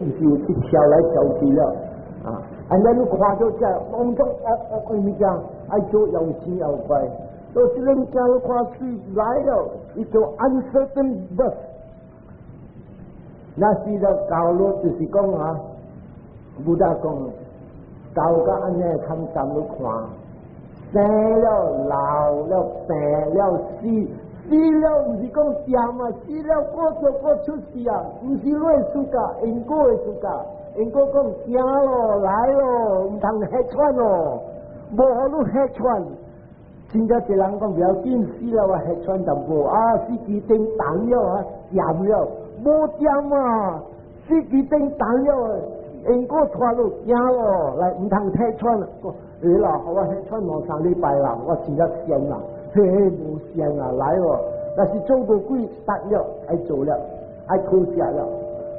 是去跳來跳去了啊！按呢你看著這攏總惡惡的物件，愛做又錢又快，所以這個物件你看水來了，伊叫 uncertain birth。那時就教咯，就是講啊，Buddha 講教甲按呢參參你看，生了老了病了死，死了毋是講掂啊，死了過就過出世啊，毋是你的世界，因果的世界，因果講行咯來咯，毋通彼喘咯，無予你彼喘。真正一人講不要緊，死了我彼喘淡薄啊，死期頂等了啊，掂了。無掂啊！死期頂等了，因果帶你行咯，來毋通彼喘。會啦，我彼喘兩三禮拜啦，我真正閒啦，嘿嘿，無閒啊，來哦。但是做無幾得了，愛做了，愛考試了。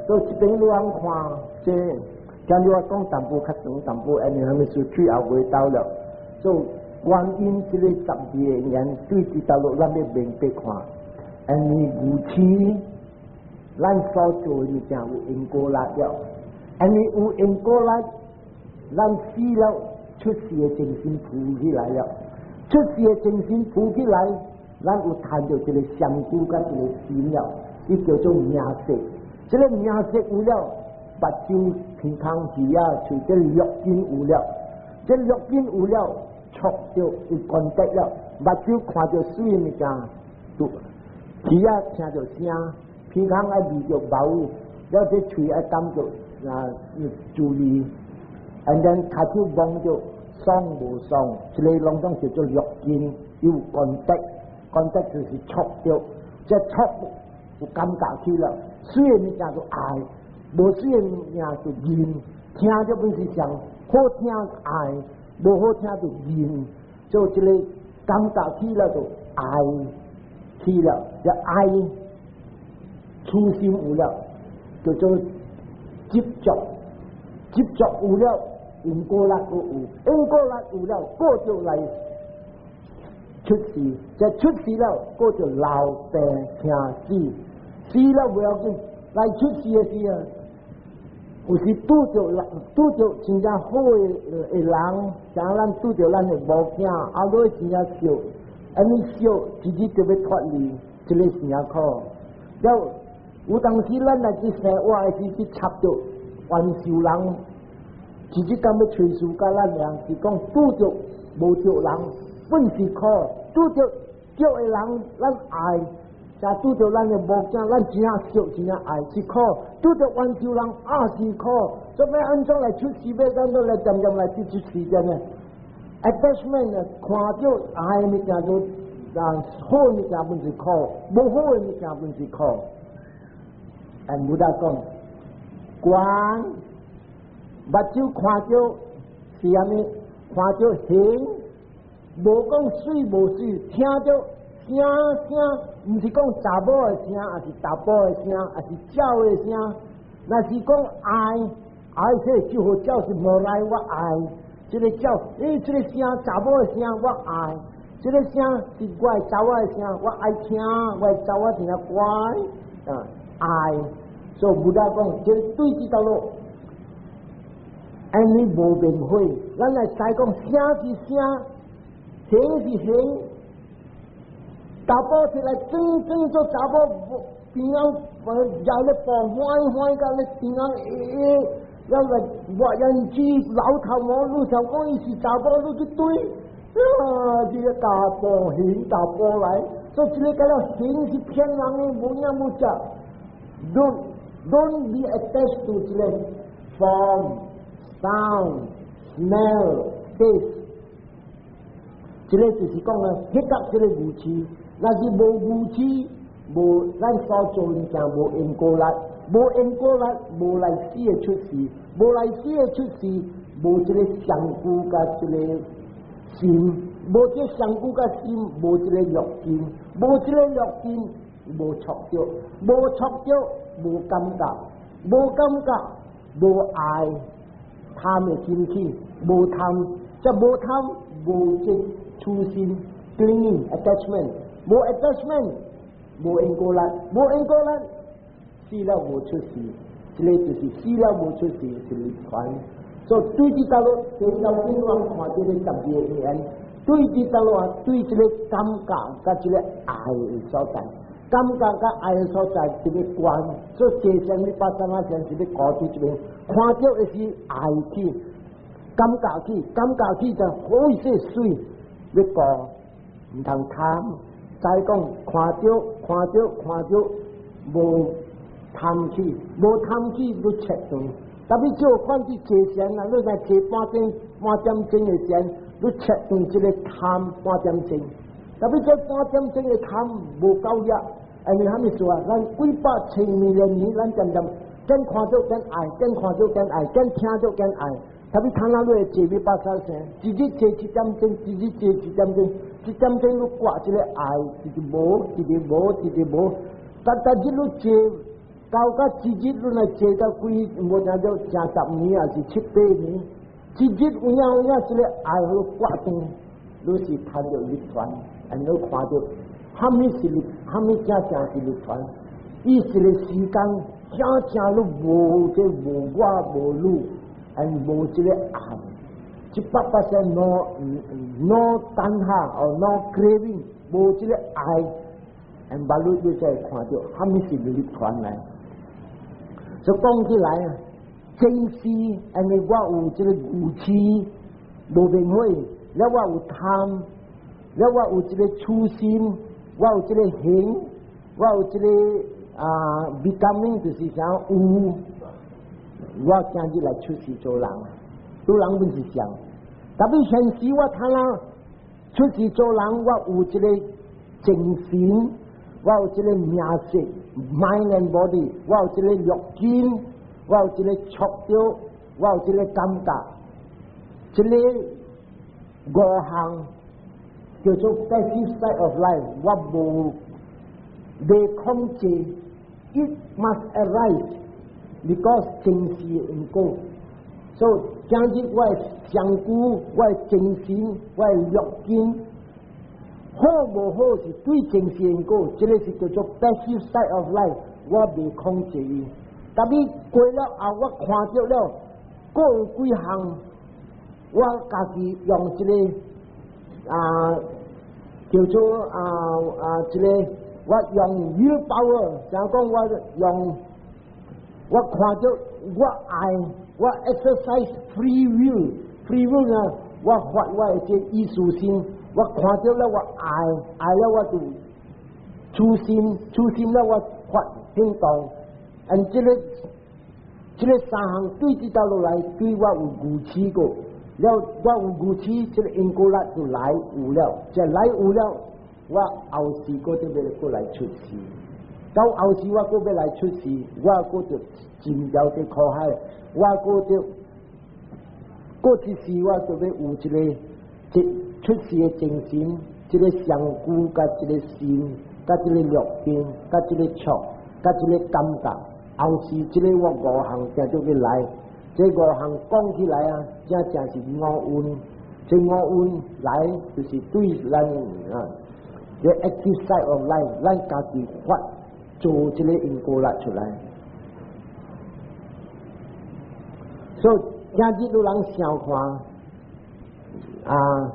所以這邊你通看，這今日我講淡薄較長淡薄，因為啥物事最後袂到了。所以觀音這個十二個緣對這條路，咱欲明白看，因為愚癡。咱所做的物件有因果力了，因為有因果力，咱死了出世的精神浮起來了，出世的精神浮起來，咱有趁著一個相顧佮一個心了，伊叫做名色。這個名色有了，目睭、鼻孔、耳仔、喙，這六根有了，這六根有了，觸著有關得了，目睭看著媠物件，就耳仔聽著聲。鼻孔愛聞著毛，了這喙愛感覺啊滋味，and then 跤手摸著爽無爽，這個攏總叫做六根有 contact，contact 就是觸著，這觸有感覺起了，媠的物件就愛，無媠的物件就厭，聽著本是上好聽愛，無好聽就厭，就這個感覺起了就愛起了，這愛初心有了，叫做執着，執着有了，因果力閣有，因果力有了，閣就來出世，這出世了，閣就老病疼死，死了不要緊，來出世的時候，有時拄著人，拄著真正好的人，像咱拄著咱的某囝，啊，你真正惜，按呢惜，自己就欲脫離，這個是誠苦。了有當時咱來去生活的時，去插著冤仇人，自己敢欲揣事佮咱倆，是講拄著無著人，本是苦；拄著著的人，咱愛。就拄著咱的某囝，咱真正惜，真正愛是苦；拄著冤仇人也是苦。做欲按怎來出世？欲按怎來漸漸來去出世這呢？Attachment 看著愛的物件就啊好的物件本是苦，無好的物件本是苦。但 Buddha 講，觀目睭看著是啥物？看著形，無講媠無媠，聽著聲聲，毋是講查某的聲，抑是查埔的聲，抑是鳥的聲。若是講愛，愛這就好鳥是無來我愛，這個鳥，欸，這個聲查某的聲我愛，這個聲是我的查某的聲，我愛聽，我的查某聽乖啊愛。所以 Buddha 講，這個對這條路，按呢無明悔，咱來知講聲是聲，形是形。查埔出來，轉轉做查某邊仔，又咧步歡歡甲咧邊仔，欸，了來抹胭脂、老頭毛，你想講伊是查某，你去對，啊，這個查埔形查埔來，所以這個叫做形是騙人的，無影無跡。Don't be attached to 這個 form, sound, smell, taste。這個就是講啊，彼個這個愚癡。若是無愚癡，無咱所做物件無因果力，無因果力，無來世的出世，無來世的出世，無這個相顧佮這個心，無這個相顧佮心，無這個六根，無這個六根，無觸著，無觸著，無感覺，無感覺，無愛，貪的心起，無貪，這無貪，無這痴心，clinging attachment。無 attachment，無因果力，無因果力，死了無出世，這个就是死了無出世是涅槃。所以對這道路，第頭先我看這个十二個因緣，對這道路啊，對這個感覺佮這個愛的所在，感覺佮愛的所在這个觀，所以坐禪你把三阿禪是欲顧佇這邊，看著的是愛去，感覺去，感覺去就好勢媠，欲顧，毋通貪。再講看著看著看著無貪去，無貪去你切斷。特別這款佇坐禪啊，你若坐半鐘半點鐘的禪，你切斷這个貪半點鐘。特別這半點鐘的貪無夠力，因為啥物事啊？咱幾百千萬年，咱漸漸見看著見愛，見看著見愛，見聽著見愛。特別看咱你會坐欲百三聲，一日坐一點鐘，一日坐一點鐘，一點鐘你掛這个愛，一直無，一直無，一直無。逐逐日你坐到甲一日，你若坐到幾無聽著成十年，抑是七八年，一日有影有影這个愛予割斷，你是趁著涅槃，按你看著，啥物是涅，啥物正正是涅槃？伊一个時間，正正你無這無我無汝。and 無這个愛，100% no tanha or no craving，無這个愛，and 把你就才會看著，啥物是涅槃來。所以講起來啊，前世因為我有這个愚癡無明火，了我有貪，了我有這个痴心，我有這个行，我有這个啊 becoming 就是啥有。我今日來出世做人，做人本是像，特別現時我睇啦，出世做人，我有這个精神，我有這个名色，mind and body，我有這个六根，我有這个觸著，我有這个感覺，這个五項叫做 passive side of life，我無未控制，it must arise。because 前世因果，所以今日我的身軀、我的精神、我的六根，好無好是對前世因果，這个是叫做 passive side of life，我未控制伊。特別過了後，我看著了，閣有幾項，我家己用這个啊叫做啊啊這个，我用 will power，就講我用。我看著我愛，我 exercise free will，free will 呢？我發我的這意思心，我看著了我愛，愛了我就痴心，痴心了我發行動，and 這个三項對這道路來，對我有愚癡過，了我有愚癡，這个因果力就來有了，這來有了，我後世閣就欲閣來出世。到後世我閣欲來出世，我閣就進入這苦海，我閣就過一世我就欲有這个這出世的精神，這个身軀佮這个心，佮這个六根，佮這个觸，佮這个感覺。後世這个我五項定就欲來，這五項講起來啊，正正是五蘊。這五蘊來就是對咱啊，這 active side of life，咱家己發做這个因果力出來。所以今日有人想看啊，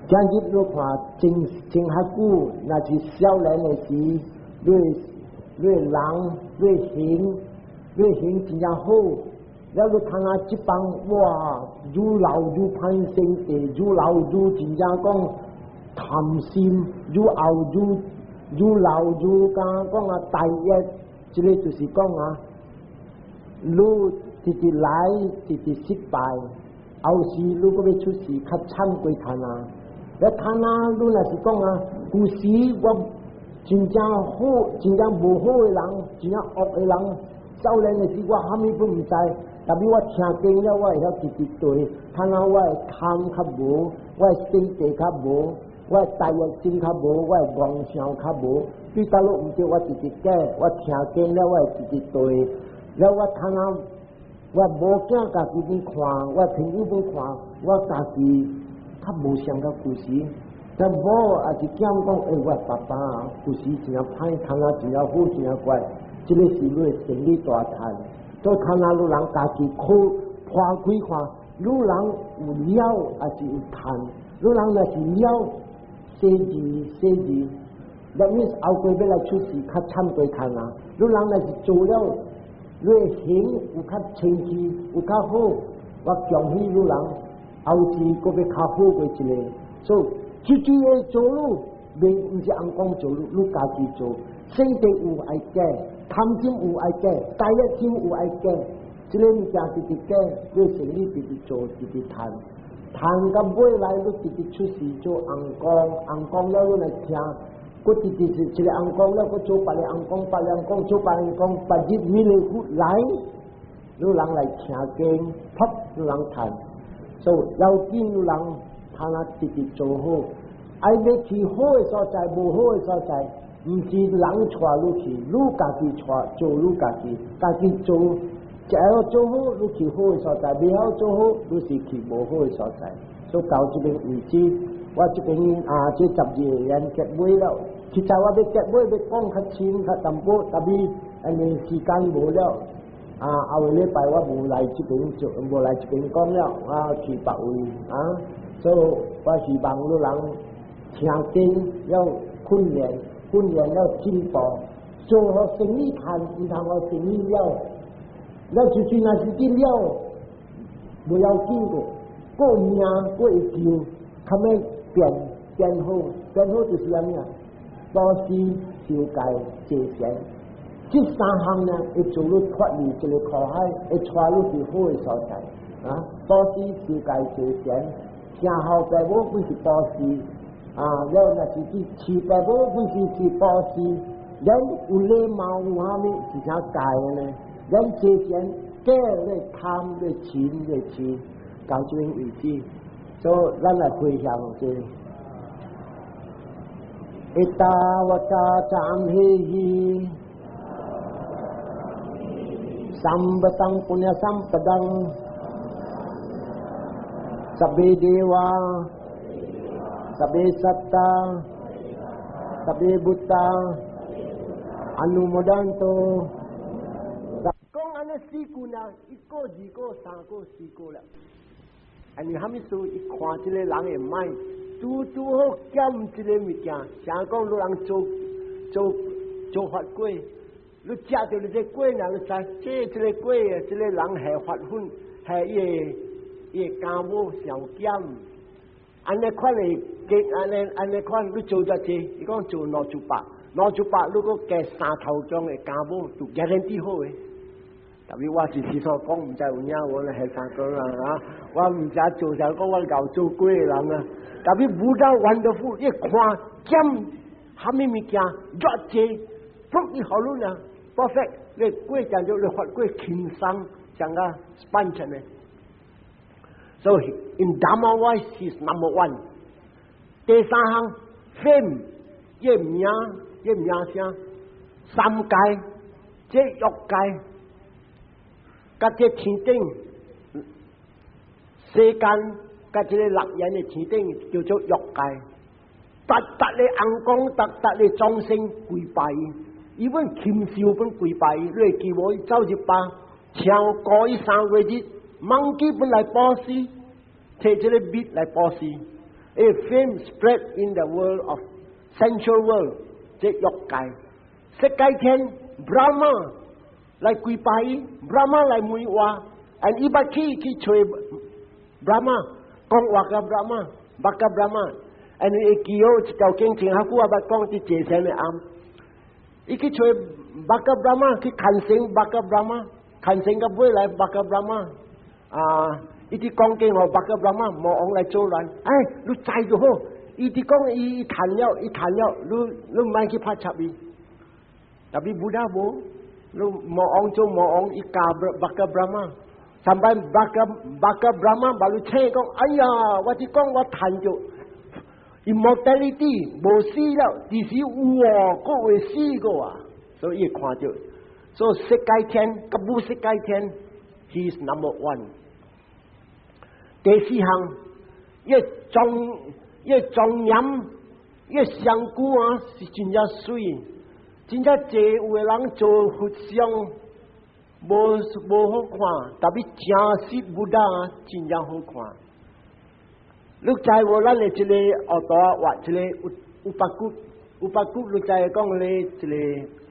今日你看真真較久，若是少年的時，你人你行你行真正好，了你看下這幫哇，愈老愈歹性地，愈老愈真正講貪心，愈後愈愈老愈敢講啊大業，這个就是講啊，你直直來，直直失敗，後世你閣欲出世較慘過貪啊！你貪啊，你若是講啊，舊時我真正好，真正無好的人，真正惡的人，少年的時我啥物都毋知，特別我聽經了，我會曉直直對，貪啊，我的貪較無，我的性地較無，我的大業心較無，我的妄想較無，對倒落毋對，我直直改，我聽經了，我會直直對，了我貪啊，我無囝家己欲看，我朋友欲看，我家己較無像個舊時，但某也是講講，欸，我爸爸有時真歹，趁啊真好，真乖，這個是你的生理大趁。做趁啊，你人家己苦破開看，你人有了還是有趁？你人若是了，細字細字，那你後過欲來出世較慘過趁啊！你人若是做了，你的形有較清氣，有較好，我恭喜你人後世閣欲較好過一個，所以。直直的做汝，袂毋是翁講做汝，你家己做。身體有愛改，貪心有愛改，大業心有愛改，這個物件直直改，你生意直直做，直直趁，趁到尾來你直直出世做翁公，翁公了你來聽，閣直直是一個翁公了，閣做別个翁公，別個翁公做別個翁公，別日彌勒佛來，你人來聽經，噗，你人趁，所以要緊你人。他那直直做好，愛欲去好的所在，無好的所在，毋是人帶你去，你家己帶做你家己，家己做，只要做好，你去好的所在；袂曉做好，你是去無好的所在。所以到這邊為止，我這邊啊，這12個緣結尾了。其實我欲結尾欲講較深較淡薄，但是因為時間無了。啊，後個禮拜我無來這邊做，無來這邊講了，我去別位啊。所以我希望你人聽經要訓練，訓練要進步，做好生意趁，毋通予生意了。咱就算若是去了，無要緊個，過命過會救，較欲變變好，變好就是啥物啊？布施、受戒、坐禪，這三項呢，會做你脫離這個苦海，會帶你去好的所在。啊，布施、受戒、坐禪，聽候爸母本是布施，啊，了若是去飼爸母本是是布施，咱有禮貌有啥物是啥戒呢？咱坐禪，戒咧貪咧嗔咧痴，到這邊為止，所以咱來回向這。Ettavata ca amhehi sambhatang punya sampadang sabbe deva sabbe satta sabbe bhuta anumodantu。講按呢四句呢，一個、二個、三個、四個了。按呢蝦米事？伊看這個人的mind，拄拄好減這個物件，像講你人做做做髮粿，你食著你這粿呢，你知這這個粿啊，這個人下髮粉，下伊個伊個酵母上減。按呢款的，按呢按呢款，你做遮濟，伊講做兩柱百，兩柱百，如果加三頭鐘的酵母，就 guarantee 好的。特別我是時所講，毋知有影無咧，係三個人啊！我毋知做啥講，我𠢕做粿的人啊。特別 Buddha wonderful，一看減蝦米物件，偌濟，噗伊予你啊，perfect，你粿講做你髮粿輕鬆，像個 sponge 呢。So in Dharma wise, he's number one。第三項 fame，伊名伊名聲，三界，這欲界。佮這天頂世間，佮這個六緣的天頂叫做欲界，逐逐个翁公，逐逐个眾生跪拜伊，伊本禽獸本跪拜伊，你會記無？伊走入吧，超過伊3個月日，monkey 本來布施，提這個蜜來布施，A fame spread in the world of sensual world，這欲界，色界天 Brahma 來跪拜伊，Brahma 來問話，and 伊捌去去揣 Brahma 講話共 Brahma，Baka Brahma，and 伊記好一條經前較久啊，捌講佇坐禪的暗，伊去揣 Baka Brahma 去牽繩 Baka Brahma，牽繩到尾來 Baka Brahma，啊，伊佇講經予 Baka Brahma 魔王來作亂，哎，你知就好，伊佇講伊伊趁了，伊趁了，你你毋愛去拍插伊，特別 Buddha 無。你魔王做魔王，伊教 Baka Brahma，sampai Baka Baka Brahma 把你請講，哎呀，我只講我趁著 immortality 無死了，其實有哦，閣會死過啊，所以伊看著，所以色界天佮無色界天，he is number one。第四項，伊總伊莊嚴，伊身軀啊是真正媠，真正濟有的人做佛像無好看，但是真實 Buddha 真正好看。你知無？咱的這個學徒畫這個 Upakut，Upakut，你知講咧一個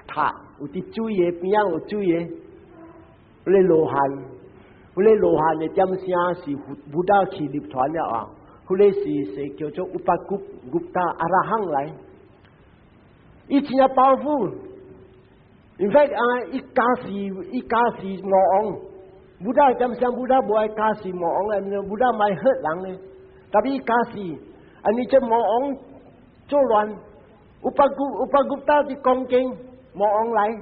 塔，有佇水的邊仔有水的，彼個羅漢，彼個羅漢的點聲是 Buddha 去入傳了啊。彼個是是叫做 Upakut Gupta 阿羅漢來，伊真正 powerful。In fact 啊，伊加持魔王，Buddha 點聲 Buddha 無愛加持魔王的，Buddha 莫嚇人的。但伊加持，啊你這魔王作亂，Upakut Upagupta 佇講經，魔王來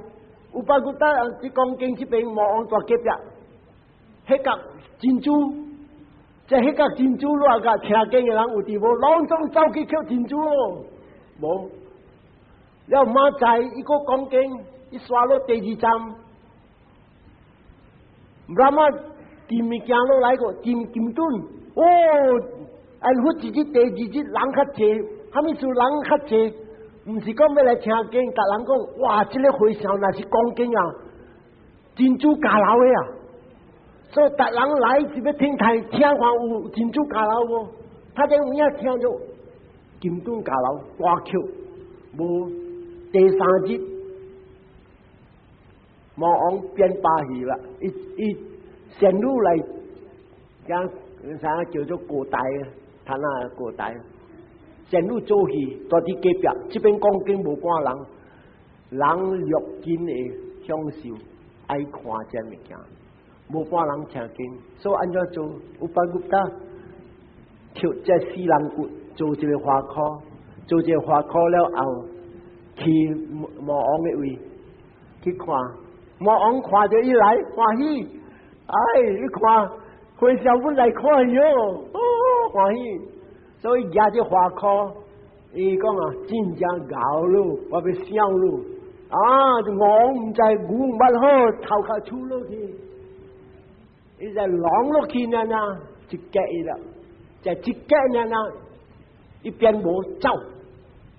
，Upagupta 佇講經這邊魔王蹛隔壁，彼角珍珠，這彼角珍珠落個聽經的人有佇無？攏總走去抾珍珠咯，無。了明仔伊閣講經，伊刷落第二站，Brahma 提物件落來個金金盾，哦！按佛一日第二日人較濟，啥物事人較濟？毋是講欲來聽經，逐人講哇，這個和尚若是講經啊，珍珠加流的啊，所以逐人來是欲聽聽聽看有珍珠加流無？他這有影聽著金盾加流大哭，無第三日魔王變把戲啦，伊伊仙女來講啥叫做過大啊？他那過大，仙女做戲，蹛佇隔壁，這邊講經無半人，人六根的享受，愛看這物件，無半人聽經，所以按怎做？Upagupta，抾這死人骨做一個華箍，做一個華箍了後，去魔王的位去看，魔王看著伊來歡喜，哎，伊看和尚本來看喲，哦，歡喜，所以舉這華箍，伊講啊，真正𠢕囉，我欲笑囉，啊，王毋知牛毋捌好，頭殼杵落去，伊就挵落去爾爾，一格伊啦，就一格爾爾，伊變無走，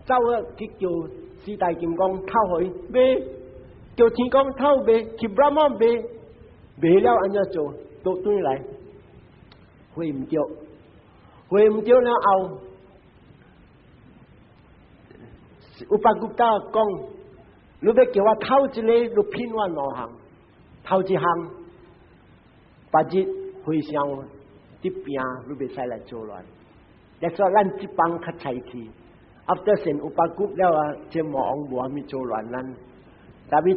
走了去叫四大金剛討予伊賣，叫天公討賣，去 Brahma 賣，賣了按怎做？倒轉來，回毋著，回毋著了後，Upagupta 講，你欲叫我討一個，你騙我兩項，頭一項，別日和尚佇拚，你袂使來作亂。所以咱這幫較菜氣，after 成 Upagupta 了啊，這魔王無啥物作亂咱。但是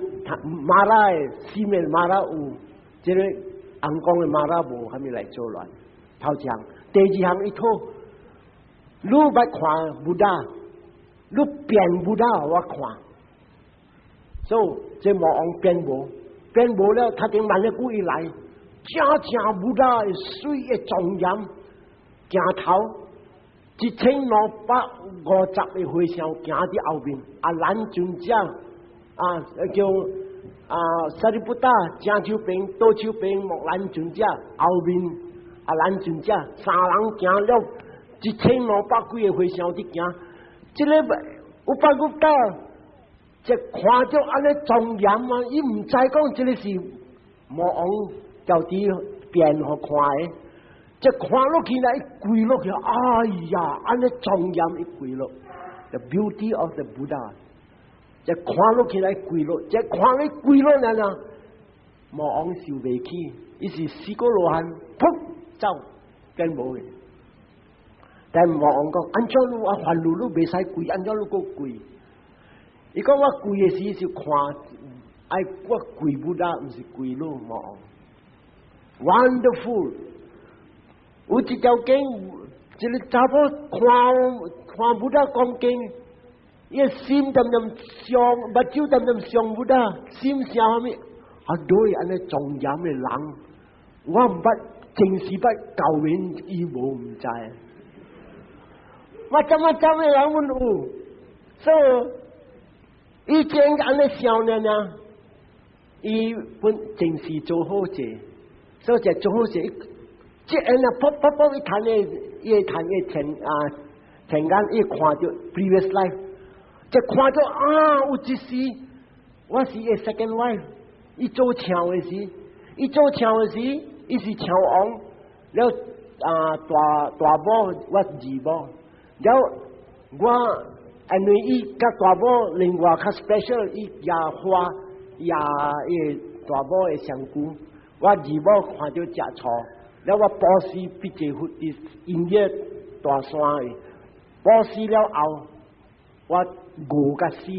馬拉的四面馬拉有，這個紅光的馬拉無啥物來作亂。頭一項，第二項伊討，你欲看 Buddha，你變 Buddha 予我看。所以這魔王變無，變無了，他頂萬一久伊來，正正 Buddha 的媠的莊嚴，鏡頭1250個和尚行佇後面，阿難尊者啊叫啊 Sariputta 正手邊，倒手邊目連尊者後面阿難尊者三人行了1200幾個和尚佇行，這個 Upagupta 這看著按呢莊嚴啊，伊毋知講這個是魔王家己變予看的，這看落去呢，伊跪落去，哎呀，按呢莊嚴伊跪落，The beauty of the Buddha，這看落去來跪落，這看你跪落了呢，魔王受袂起，伊是四個羅漢，噗走變無去。但魔王講，按怎你啊凡路你袂使跪，按怎你閣跪？伊講我跪的時是看，愛我跪 Buddha，毋是跪你魔王。Wonderful，有一條經，一個查某看看 Buddha 講經，伊的心恬恬想，目睭恬恬想 Buddha，心想啥物？啊對，按呢莊嚴的人，我毋捌，前世捌交面，伊無毋知。我怎麼怎的人阮有，所以以前按呢想爾爾，伊本前世做好事，所以這做好事，這按呢噗噗噗伊趁的，伊會趁的錢啊，突然間伊看著 previous life，就看著啊，有一時我是伊 second wife，伊做象的時，伊做象的時，伊是象王，了啊大大某我二某，了我因為伊佮大某另外較 special，伊也花也伊大某的身軀，我二某看著食錯，了我布施比這佛佇音樂大山的。布施了後，我餓甲死，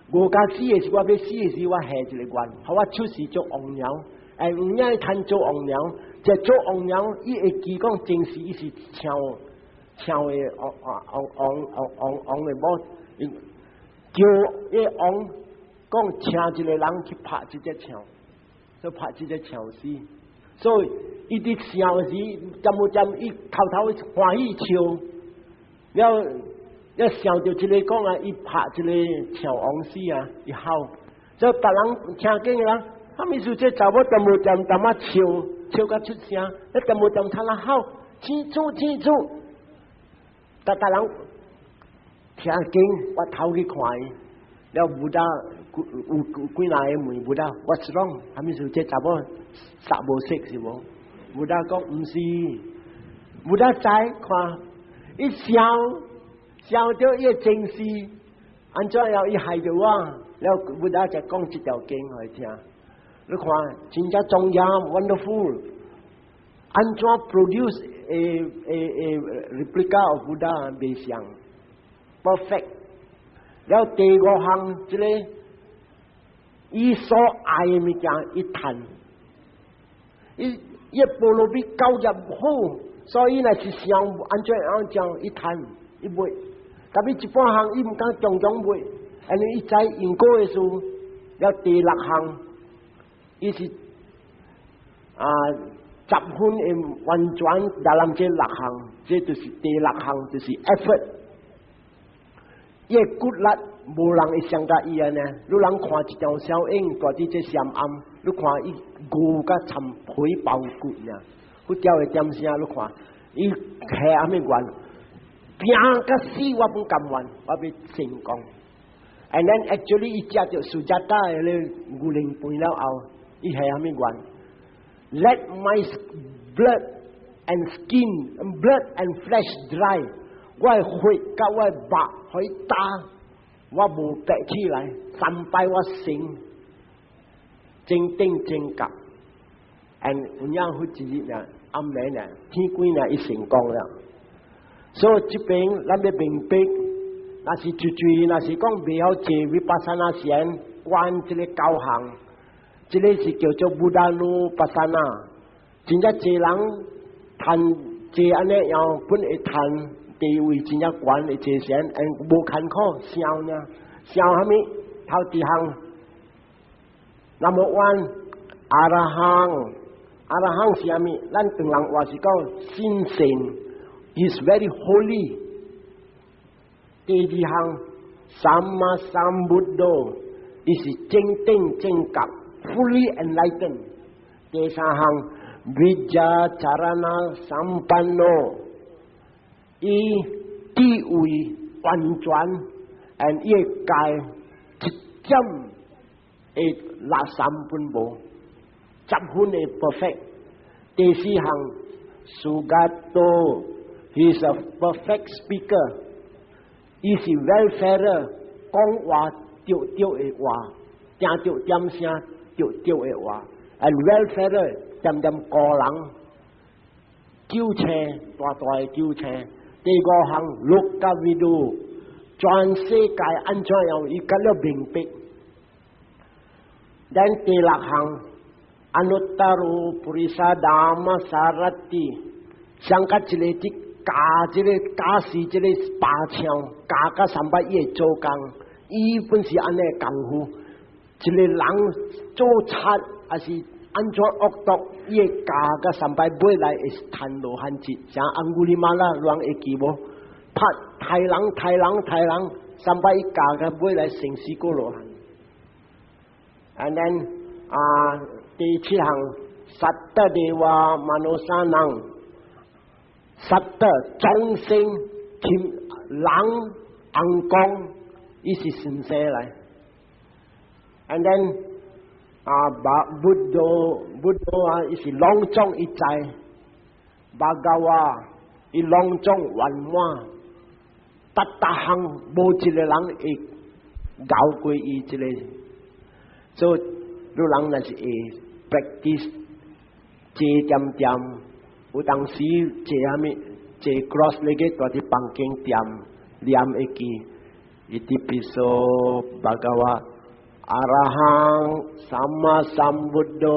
餓甲死的時，我欲死的時，我下一個願，予我出世做王鳥，哎，有影趁做王鳥，這做王鳥，伊會記講前世伊是象象的王王王王王王的某，叫伊王講請一個人去拍這隻象，所以拍這隻象死，所以伊佇象時，針無針，伊頭頭歡喜笑。了，了想著這個講啊，伊拍這個象王死啊，伊吼，所以別人聽見的人，啥物事這查某恬無恬淡仔笑，笑甲出聲，你恬無恬他來吼，清楚清楚，逐逐人聽見，我頭去看伊，了 Buddha 有幾若个問 Buddha，What's wrong？啥物事這查某煞無色是無？Buddha 講毋是，Buddha 知看。伊想想著伊的前世，按怎樣伊害著我，了 Buddha 就講這條經予伊聽。你看，真正莊嚴，wonderful。按怎 produce a replica of Buddha 袂像 perfect。了第五項，這個伊所愛的物件，伊趁，伊伊波羅蜜教育好。所以若是想按怎按怎，伊趁伊賣，特別一半項伊毋敢強強賣，因為伊知因果的事。了第六項，伊是啊十分的完全達這六項，這就是第六項，就是 effort。伊的骨力無人會相佮伊按呢。你人看一場小影，蹛佇這禪庵，你看伊牛甲參皮包骨爾，佛教的點聲，你看伊下啥物願，拼甲死我攏甘願，我欲成功。And then actually 伊食著 Sujata 的咧牛奶飯了後，伊下啥物願？Let my blood and skin, blood and flesh dry。我的血佮我的肉予伊焦，我無白起來，三擺我成正定正覺。And 有影彼一日呢，暗暝呢，天光呢，伊成功了。所以這邊咱欲明白，若是絕對，若是講袂曉坐 vipassana 禪，觀這個九項，這個是叫做 Buddhanupassana。真正濟人趁坐按呢樣，本會趁地位真正懸的坐禪，嗯，無艱苦，想呢，想啥物？頭一項，Number one，阿羅漢，阿羅漢是啥物？咱唐人話是講神聖，is very holy。第二項，sammasambuddho，伊是正定正覺，fully enlightened。第三項，vijja carana sampanno，伊智慧完全，and 伊的戒一點會垃圾攏無，十分的 perfect。第四項，sugato，he is a perfect speaker，伊是 welfarer，講話對對的話，聽著點聲對對的話，and welfarer 恬恬顧人，救車大大的救車。第五項，lokavidu，全世界按怎樣，伊較了明白。Then 第六項，anuttaro purisa dhamma sarathi，上較一個佇教這個教示這個白象，教甲三擺伊會做工，伊本是按呢功夫。一個人做賊，抑是按怎惡毒，伊會教甲三擺尾來會趁羅漢一，像 Angulimala 人會記無？拍刣人刣人刣人，三擺伊教甲尾來成四果羅漢。And then 啊，第七項，satta deva manusanam，satta 眾生親人尪公，伊是先生來。And then 啊，把 Buddha Buddha 啊，伊是攏總伊知，Bhagava 伊攏總圓滿，逐逐項無一個人會熬過伊這個，所以你人若是會 practice 坐恬恬，有當時坐啥物坐 cross 咧個蹛佇房間恬念會記，Itipiso bhagava arahang samma sambuddho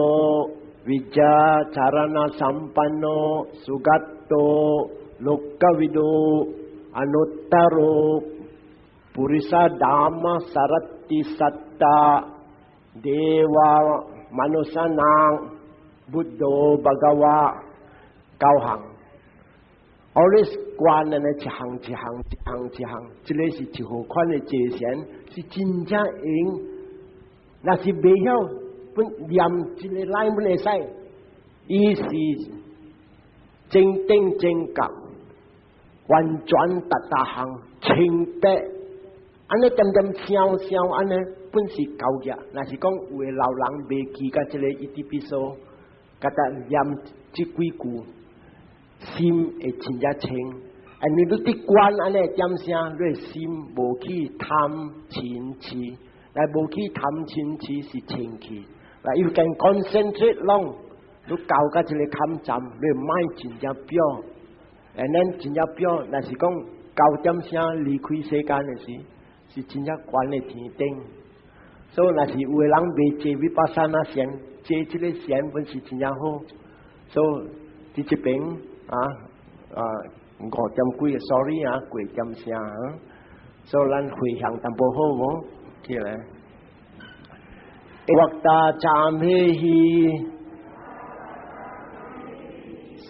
vijja carana sampanno sugato lokavidu anuttaro purisa dhamma sarati satta deva manusanang buddho bhagava 九項，always 觀按呢一項一項一項一項，這個是一號款的坐禪，是真正閒。若是袂曉本念一個 line 本會使，伊是正定正覺，完全逐逐項清白，按呢恬恬想想按呢本是夠嘅。若是講有的老人袂記甲這個伊ติ比索，佮得念這幾句，心會真正清。啊，你你佇觀按呢點聲，你心無去貪嗔痴，來無去貪嗔痴是清氣。來，you can concentrate long，你到甲這個坎站，你 mind 真正 pure，and then 真正 pure，若是講九點聲離開世間的時，是真正懸的天頂。所以若是有的人袂坐 vipassana 禪，坐這個禪本是真正好。所以佇這邊啊啊五點幾，sorry 啊，過點聲啊。所以咱回向淡薄好無？起來。Vakta camhehi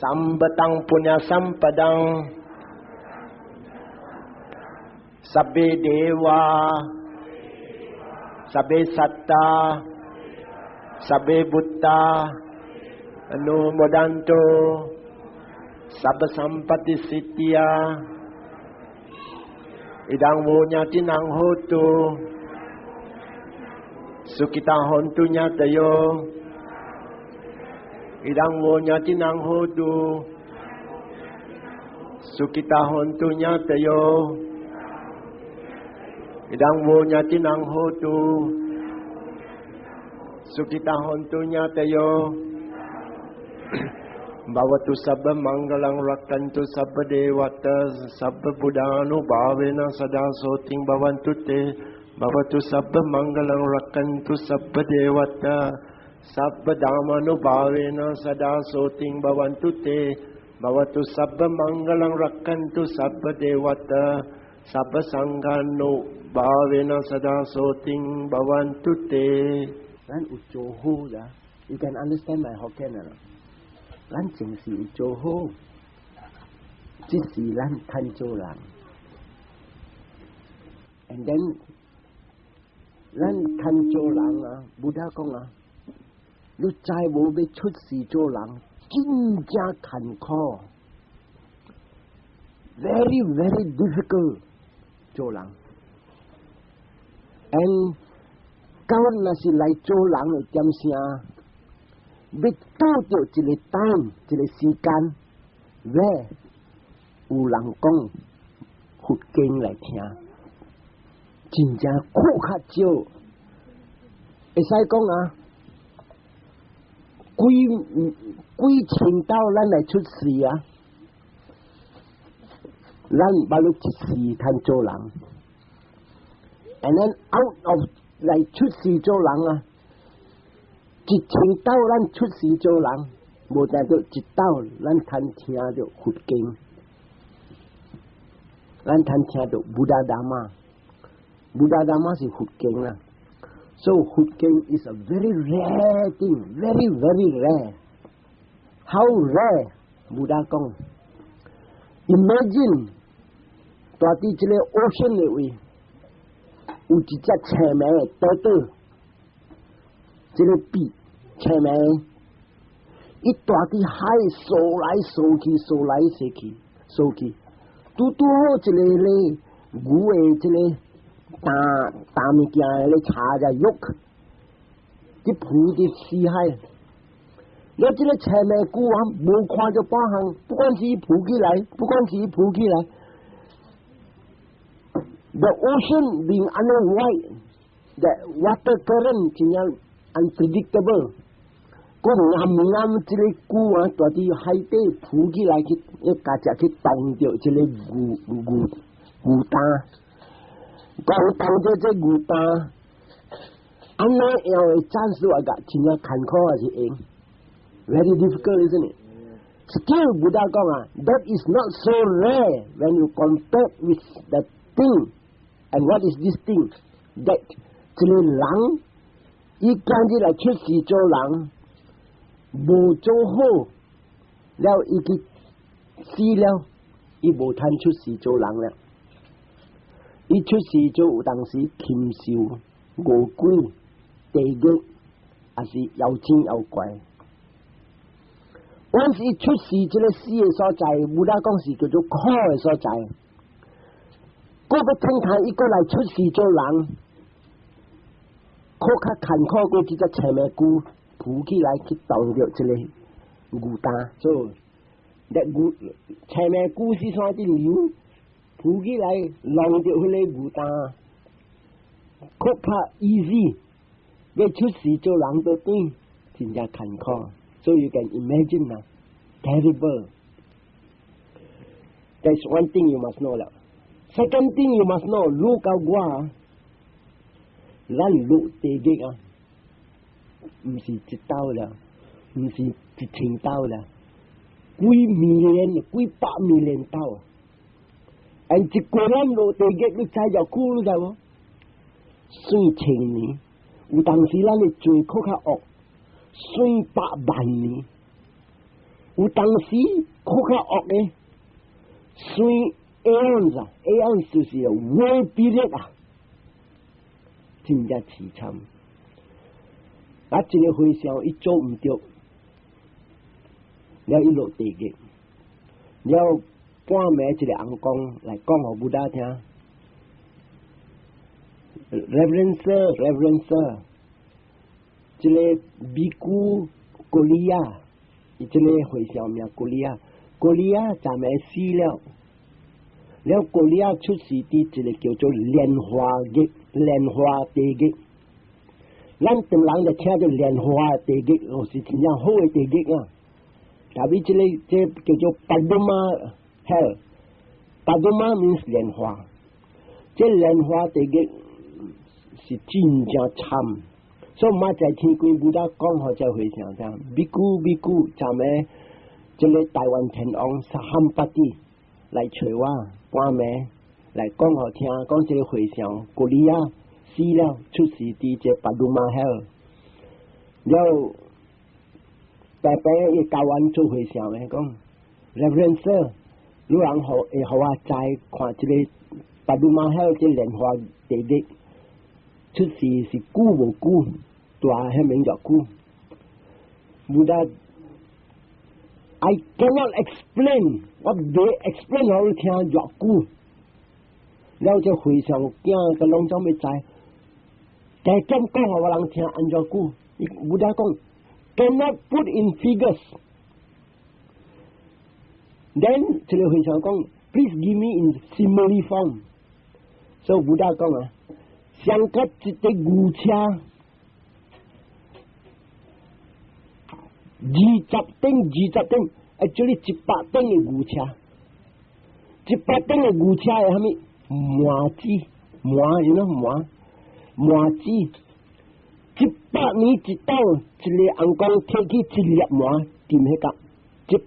sambatang punya sampadang sabbe dewa sabbe satta sabbe butta anumodantu sabba sampatti siddhiya idang wo ñatinang hotu sukhita hontu ñatayo idang wo ñatinang hotu sukhita hontu ñatayo idang wo ñatinang hotu sukhita hontu ñatayo Bhavatu sabba mangalang rakkantu sabba devata sabba buddhanubhavena sada soting bhavantu te Bhavatu sabba mangalang rakkantu sabba devata sabba dhammanubhavena sada soting bhavantu te Bhavatu sabba mangalang rakkantu sabba devata sabba sanghanubhavena sada soting bhavantu te 咱有做好啦，You can understand my Hokkien 啦。咱前世有做好，這是咱趁做人。And then，咱趁做人啊，Buddha 講啊，你知無欲出世做人，真正艱苦，very very difficult 做人。And 到若是來做人的點聲，欲拄著一個 time，一個時間，where 有人講佛經來聽，真正苦較少。會使講啊，幾幾千道咱來出世啊，咱捌了一世通做人，and then out of 來出世做人啊，一千道咱出世做人，無代表一道咱通聽著佛經，咱通聽著 Buddha Dhamma，Buddha Dhamma 是佛經啦。So 佛經 is a very rare thing, very very rare. How rare? Buddha 講，Imagine 蹛佇這個 ocean 的位，有一隻青暝的 turtle，這個鱉青暝，伊蹛佇海掃來掃去，掃來掃去，掃去，拄拄好一個咧牛的這個擔擔物件咧車只喐，去浮佇死海。了這個青眉龜啊，無看著半項，不管是伊浮起來，不管是伊浮起來，the ocean being 按呢 wide，the water current 真正 unpredictable。閣暗暗這個龜啊，蹛佇海底浮起來去，一家只去擋著這個牛牛牛擔，講擋著這牛擔，按呢樣的暫時話個真正艱苦還是會用？Very difficult, isn't it? Still, Buddha 講啊，that is not so rare when you compare with the thing. And what is this thing? That 這個人，伊今日來出世做人，無做好，了伊去死了，伊無通出世做人了。伊出世做有當時禽獸、餓鬼、地獄，抑是妖精妖怪。阮是出世這個死的所在，Buddha 講是叫做苦的所在。閣欲聽看伊閣來出世做人，苦較艱苦過這隻青眉龜浮起來去擋著這個牛擔，所以牛青眉龜是啥啲流浮起來弄著彼個牛擔，閣較 easy，欲出世做人都轉，真正艱苦。So you can imagine 啊，terrible. That's one thing you must know 啦。Second thing you must know，你佮我，咱落地獄啊，毋是一道了，毋是一千道了，幾 million、幾百 million 道。and 一個人落地獄，你知偌久你知無？算千年，有當時咱的罪閣較惡，算百萬年。有當時閣較惡的，算 aeons 啊，aeons 就是 world period 啊，真正淒慘。啊，這個和尚伊做毋著，了伊落地獄，了半暝一個尪公來講予 Buddha 聽，Reverend Sir，Reverend Sir，這個比丘 Koliya，伊這個和尚名 Koliya，Koliya 昨暝死了，了 Koliya 出世佇一個叫做蓮華獄，蓮華地獄。咱唐人就聽著蓮華地獄，哦是真正好的地獄啊！特別這個這叫做 Paduma hell，Paduma means 蓮華，這蓮華地獄是真正慘，所以媽在天鬼 Buddha 講予這和尚聽，比丘比丘，昨暝這個大梵天王 Sahampati 來揣我半暝來講予聽，講這個和尚 Koliya 死了，出世佇這 Paduma hell，了白白伊教阮做和尚的講，Reverend Sir，你人予會予我知看這個 Paduma hell 這蓮華地獄出世是久無久，蹛彼面偌久？Buddha，I cannot explain，我袂 explain 予你聽偌久。了這和尚囝個攏總欲知。加減講予我人聽按怎久？Buddha 講，cannot put in figures。Then 這個和尚講，please give me in simile form。So Buddha 講啊，相佮一個牛車，20頂20頂，actually 100頂的牛車，100頂的牛車的啥物？麻子，麻，you know 麻，麻子，100年一斗，一個尪公提起一粒麻沉彼角，100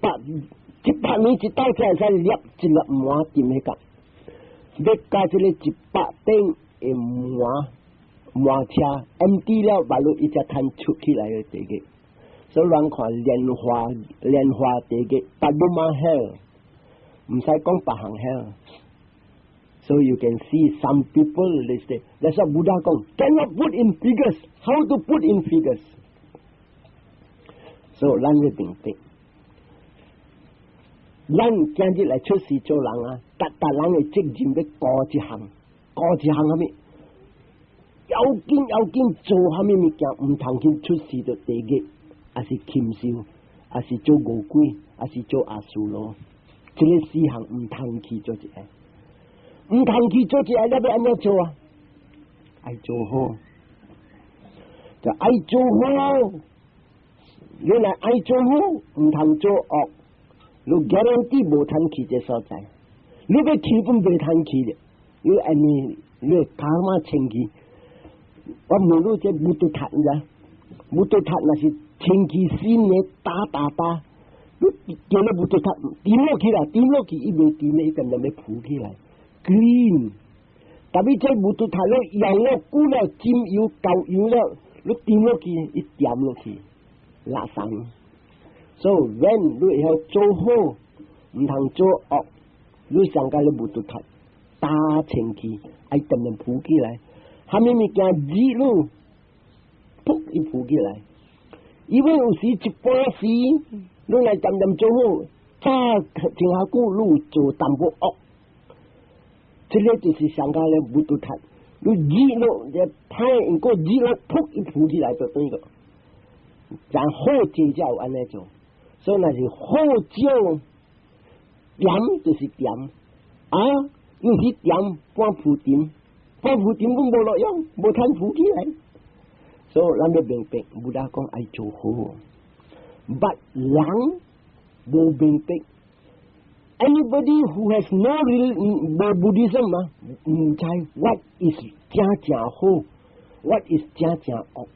年一斗才會使粒一粒麻沉彼角，欲共這個100頂的麻麻車 empty 了，馬路伊才通出起來的地獄。所以咱看蓮華蓮華地獄，Paduma hell，毋使講別項 hell。So you can see some people they say, that's what Buddha 講，cannot put in figures. How to put in figures? So 咱欲明白。咱今日來出世做人啊，逐逐人的責任欲顧一項，顧一項啥物？要緊要緊做啥物物件，毋通去出世著地獄，抑是禽獸，抑是做餓鬼，抑是做阿修羅。這個四項毋通去做一個，毋通去做一個，你欲按怎做啊？愛做好，就愛做好。你若愛做好，毋通做惡，你 guarantee 無通去這所在。你欲去本袂通去的，你按呢，你 karma 清氣。我問你這武德塔呀，武德塔若是清氣新的打打打，你見到武德塔沉落去啦，沉落去伊袂沉的，伊漸漸欲浮起來，clean。特別這武德塔你用了久了，浸油夠油了，你沉落去，伊沉落去，垃圾。所以 when 你會曉做好，毋通做惡，你上個你武德塔打清氣，愛漸漸浮起來。啥物物件熱你，噗伊浮起來。因為有時一半時，你來漸漸做好，早真下久你做淡薄惡，這個就是上個咧武德塔。你熱咯，你歹，毋過熱咯，噗伊浮起來就對個。然好者才有按呢做，所以若是好少點就是點啊，有時點半浮沉。半浮沉本無路用，無通浮起來。所以咱欲明白，Buddha 講愛做好，but 人無明白。Anybody who has no real 無 Buddhism 嘛，毋知 what is 正正好，what is 正正惡。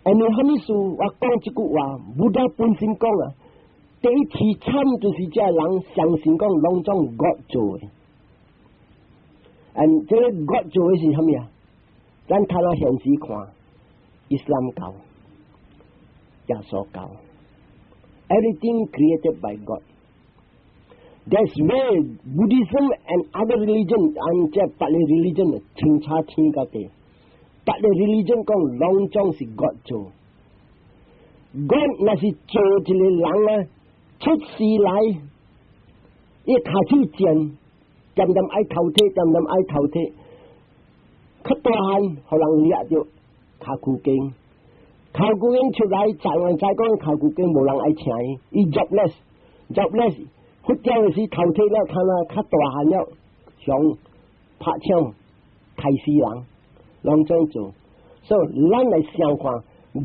因為啥物事？我講這句話，Buddha 本身講啊，第一凄慘就是這人相信講攏總 God 做的。嗯，這個 God 做的是啥物啊？咱睇下現實看，伊斯蘭教、耶穌教，everything created by God。That's where Buddhism and other religion，按這別个 religion 清查天甲地，別个 religion 講攏總是 God 做。God 若是做一個人啊，出世來，伊跤手賤，漸漸愛頭體，漸漸愛頭體，較大漢，予人掠著跤衢間，跤衢間出來，台灣知講跤衢間無人愛請伊，伊 jobless，jobless，佛教的時頭體了，看啊較大漢了，想拍槍刣死人，攏總做，所以咱來想看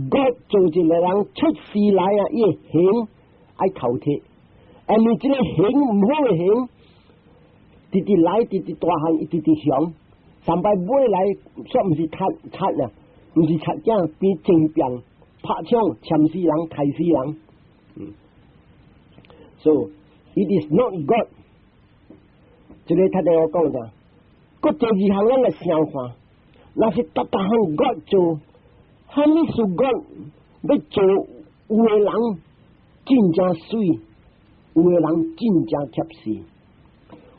，God 做一個人出世來啊，伊的行愛頭體，因為這個行毋好的行，直直來，直直大漢，一直直雄，上擺尾來，煞毋是賊賊啊，毋是賊仔，變政變，拍槍，攕死人，刣死人。So it is not God。這個他對我講啥？閣第二項咱來想看，若是逐逐項 God 做，啥物事 God 欲做？有的人真正媠，有的人真正怯死，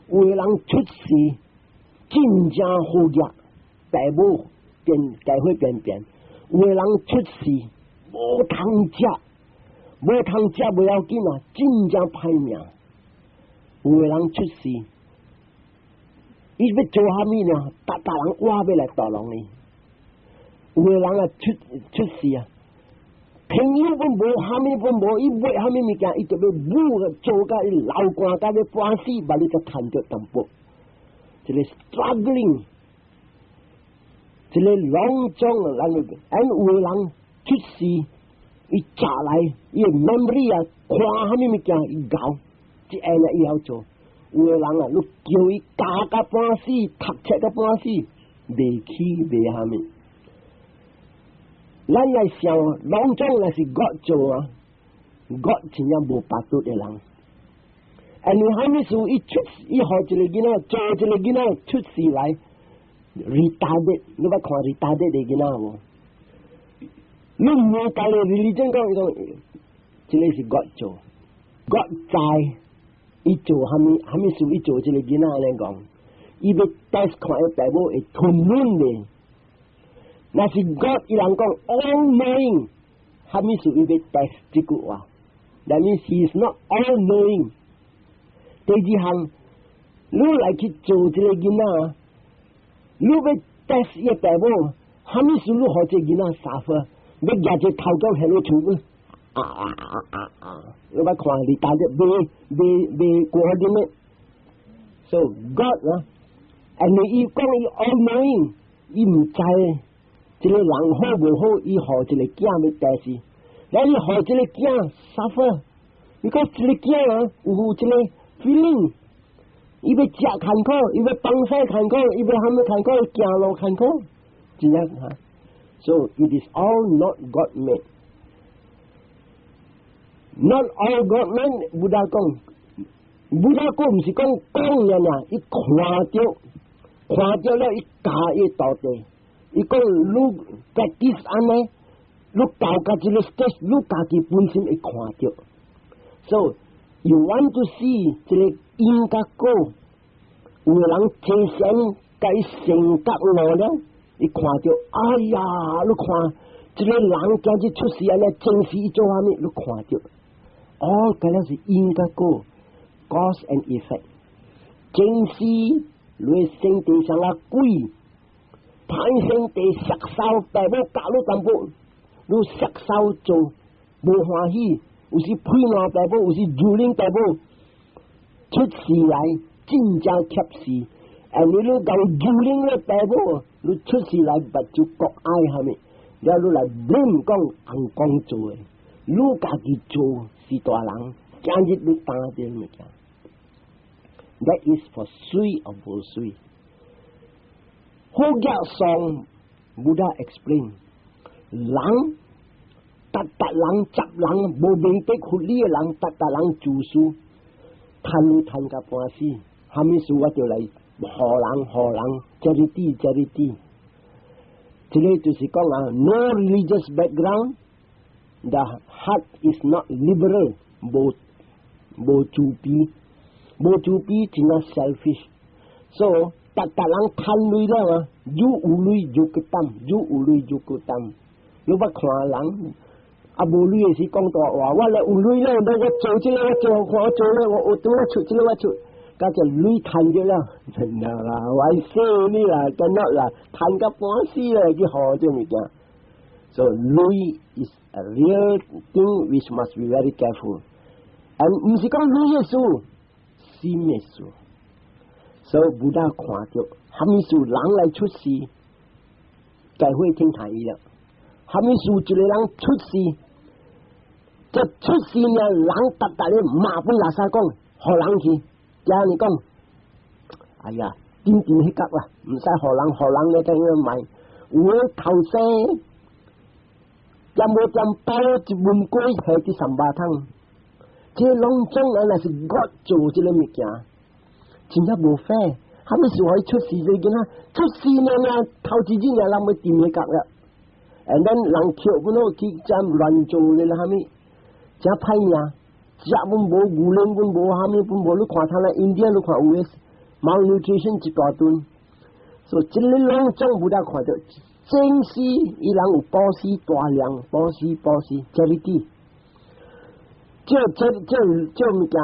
有的人出世真正好額，大母變大會變變，有的人出世無通食，無通食無要緊啊，真正歹命。有的人出世，伊欲做啥物呢？逐逐人挖欲來屠龍伊。有的人啊出出世啊，朋友本無，啥物本無，伊買啥物物件，伊就欲舞做甲伊流汗甲欲半死，把你才趁著淡薄。這個 struggling，這個攏總咱按有的人出世，伊早來伊的 memory 啊，看啥物物件伊𠢕，這下呢伊曉做。有的人啊，你叫伊教甲半死，讀冊甲半死，袂起袂啥物。咱來想，攏總若是 God 做啊，God 真正無巴肚的人。因為啥物事伊出，伊予一個囡仔做一個囡仔出世來，retarded，你捌看 retarded 的囡仔無？你毋家己 religion 講伊講，這個是 God 做，God 知伊做啥物啥物事，伊做這個囡仔按呢講，伊欲 test 看伊爸母會吞忍的。若是 God 伊人講 all knowing，啥物事伊欲 test 這句話？ That means he is not all knowing。第二項，你來去做這個囡仔，你欲 test 伊爸母，啥物事你予這個囡仔 suffer，欲舉這頭殼喺你厝，啊啊啊啊啊！你捌看你打隻未未未過啲咩？So God 啊，and 伊講伊 all knowing，伊毋知這個人好無好，伊予這個囝欲 test，然後伊予這個囝 suffer，你講這個囝啊有這個 feeling，伊欲食艱苦，伊欲放屎艱苦，伊欲啥物艱苦，行路艱苦，真正哈。So it is all not God made. Not all God made，Buddha 講，Buddha 講毋是講講爾爾，伊看著，看著了，伊教伊徒弟，伊講你 practice 按呢，你到到這個 stage，你家己本身會看著。So you want to see 這個因佮果，有的人提前共伊性格路了，伊看著，哎呀，你看這個人今日出世按呢，前世伊做啥物，你看著。哦，這個是因佮果，cause and effect。前世你生地像個鬼，歹生地殺手，爸母教你淡薄，你殺手做無歡喜，有時批爛爸母，有時蹂躪爸母，出世來真正怯死。哎，你你共蹂躪你爸母，你出世來目睭國愛蝦米，了你來免講尪公做的，你家己做是大人，今日你擔這物件。That is for 媠 or 無媠。好額喪，Buddha explain，人，逐逐人雜人無明白佛理的人，逐逐人自私，貪欲貪甲半死，啥物事我就來予人予人，charity charity。這個就是講啊，no religious background，the heart is not liberal，無無慈悲，無慈悲真正 selfish。So 逐逐人趁鐳了啊，愈有鐳愈閣貪，愈有鐳愈閣貪。你捌看人啊，無鐳的時講大話，我來有鐳了，我做這個我做看我做咧，我我拄我出這個我出，佮這鐳趁著了，真的啦，我死你啦，真的啦，趁甲半死咧去予這物件。So 鐳 is a real thing which must be very careful. And 毋是講鐳的事，心的事。所以 Buddha 看著，啥物事人來出世，該會聽台語了。啥物事一個人出世，這出世呢，人逐逐咧罵本垃圾講，予人去，聽你講，哎呀，頂頂彼角啦，毋使予人，予人咧等於賣，有的頭生，掂無掂包一文粿下佇三巴桶，這攏總啊，若是 God 做這個物件，真正無 fair。啥物事予伊出世這個囡仔出世呢？呢頭一日呢，人欲掂彼角了。And then 人捡本好去遮亂做咧，啥物真歹命，食本無牛奶本無啥物本無，你看他咧印度，你看有的 malnutrition 一大堆，所以這個攏總無得看著，前世伊人有布施大量，布施布施 charity，這這這這物件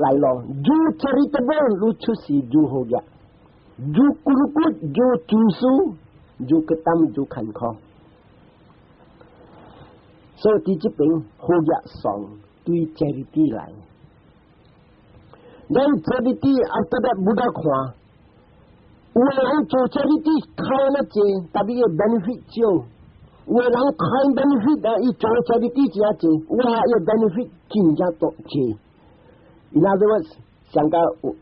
來咯，愈 charitable 愈出世愈好額，愈骨骨愈自私，愈閣擔愈艱苦。所以佇這邊好額喪對 charity 來，咱 charity after that Buddha 看，有的人做 charity 開那濟，但伊 benefit 少；有的人開 benefit 啊，伊做 charity 真濟，哇，伊 benefit 真正多濟。In other words，上個有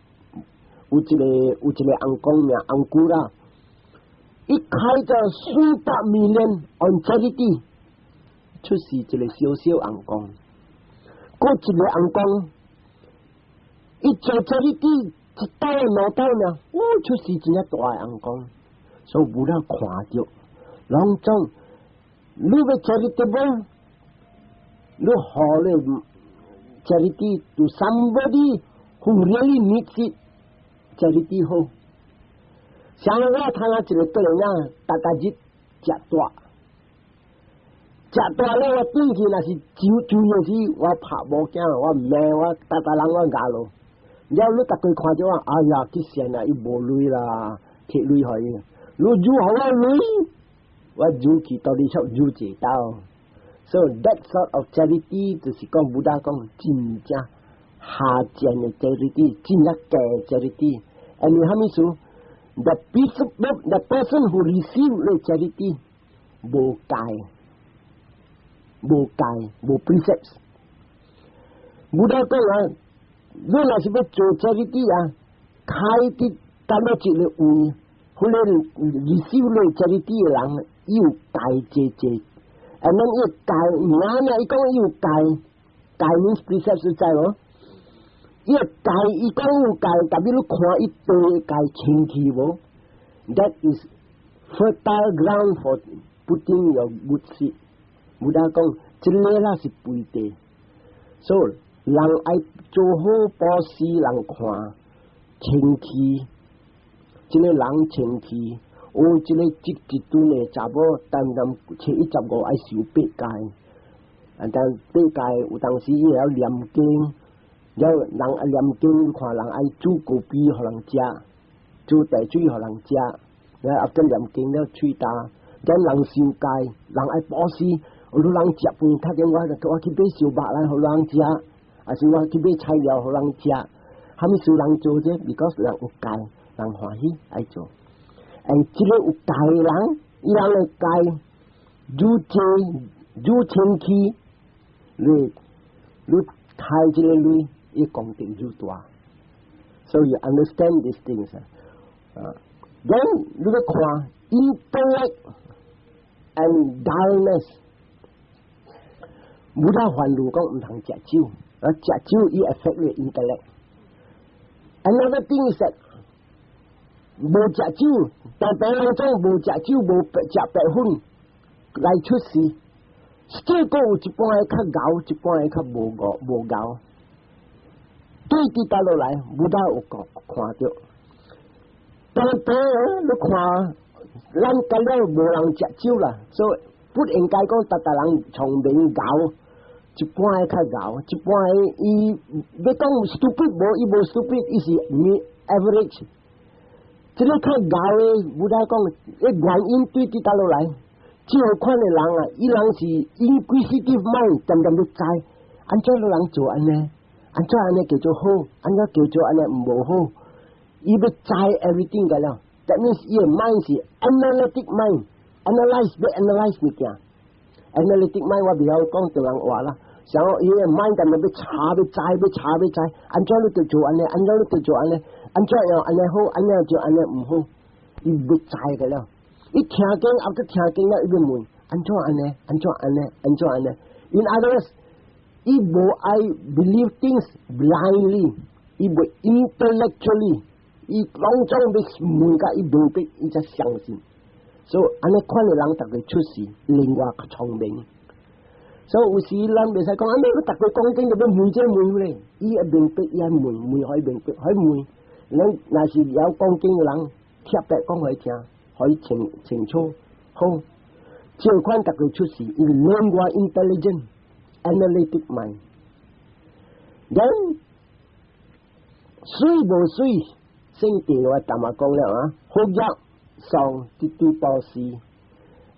有一個有一個尪公名尪姑啦，伊開咗400 million on charity。出世一個小小尪公，閣一個尪公，伊做 charity 一刀兩刀呢，哦，出世真正大尪公，所以無人看著，攏總你欲 charitable，你予咧 charity to somebody who really needs it，charity 好。像我睇下一個個人啊，逐逐日食大。食大了我轉去，若是酒醉的時，我拍某囝，我罵我，逐逐人我咬落。了你逐家看著我，哎呀，去善啊，伊無鐳啦，摕鐳予伊。你煮予我鐳，我煮去到底出煮一道。So that sort of charity 就是講 Buddha 講真正下賤的 charity，真正假 charity。And 啥物事？The person who receive the charity 無戒，無戒，無 precepts。Buddha 講啊，你若是欲做 charity 啊，開佇淡薄一个位，彼个 receive 你 charity 的人，伊有戒濟濟。And then 伊戒，哪呢？伊講伊有戒，戒 means precepts 知無？伊戒，伊講有戒，特別你看伊對戒清氣無？That is fertile ground for putting your good seed。Buddha 講，這个啦是肥地，所以人愛做好布施，人看清氣，這個人清氣。哦，這个這一陣的查某，單單初一十五愛受八戒，啊，但八戒有當時伊會曉念經，了人愛念經，看人愛煮糕餅予人食，煮茶水予人食，了後再念經了喙焦，咱人受戒，人愛布施，有人食飯，較緊我我去買燒肉來予人食，還是我去買菜料予人食，啥物事人做這？because 人有戒，人歡喜愛做。哎，這个有戒的人，伊人的戒愈濟愈清氣，你你開這个鐳，伊功德愈大。So you understand these things 啊？Then 你欲看 intellect and dullness，Buddha 勸汝講毋通食酒，啊食酒伊 affect 你 intellect。Another thing is that 無食酒，但別人講無食酒，無食白粉來出世。這個有一半个較𠢕，一半个較無𠢕無𠢕。對佇倒落來，Buddha 有講看著。但係你看，咱今了無人食酒啦，所以不應該講逐逐人聰明𠢕，一半个較𠢕，一半个伊欲講 stupid 無，伊無 stupid，伊是 average。這个較𠢕的，Buddha 講，原因對佇倒落來，這款的人啊，伊人是 inquisitive mind，恬恬欲知，按怎個人做按呢？按怎按呢叫做好？按怎叫做按呢無好？伊欲知 everything 個了，that means 伊的 mind 是 analytic mind，analyze 欲 analyze 物件，analytic mind 我袂曉講唐人話啦，想伊的 mind 恬恬欲查欲知欲查欲知，按怎你就做按呢？按怎你就做按呢？按怎樣按呢好？按怎就按呢毋好？伊欲知個了，伊聽經後閣聽經了，伊欲問按怎按呢？按怎按呢？按怎按呢？In other words，伊無愛 believe things blindly，伊袂 intellectually，伊攏總欲問甲伊明白，伊才相信。所以按呢款的人，逐个出世，另外較聰明。所以有時咱袂使講，按呢逐个講經就欲問這問彼个，伊會明白，伊愛問，問予伊明白，予伊問。咱若是曉講經的人，特別講予伊聽，予伊清清楚。好，這款逐个出世，因為另外 intelligent analytic mind。Then 媠無媠，聖地我淡仔講了啊，福業喪得對布施。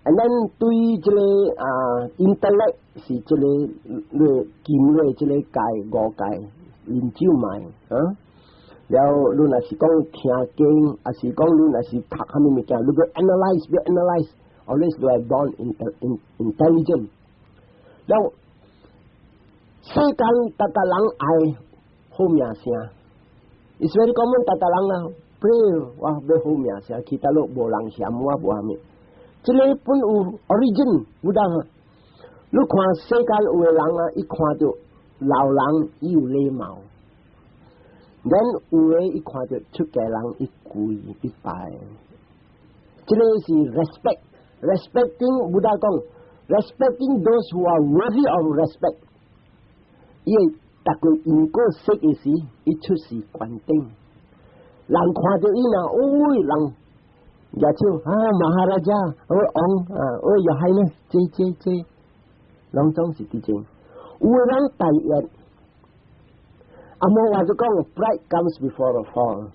And then 對這个啊 intellect 是這个你金的這个戒五戒啉酒賣啊。了你若是講聽經，抑是講你若是讀啥物物件，你欲 analyze 欲 analyze，always 都係 born intelligent。了世間逐逐人愛好名聲，It's very common 逐逐人啊，pray 我欲好名聲，其他都無人嫌我無啥物。這个本有 origin，Buddha。你看世間有的人啊，伊看著老人伊有禮貌。咱有的伊看著出家人伊跪伊拜，這个是 respect，respecting，Buddha 講，respecting those who are worthy of respect。伊會逐個因果識的時，伊出世灌頂，人看著伊若，哦，人舉手啊，Maharaja，哦王啊，哦又係呢，這這這。攏總是佇前。有的人大業，阿摩話就講，pride comes before the fall。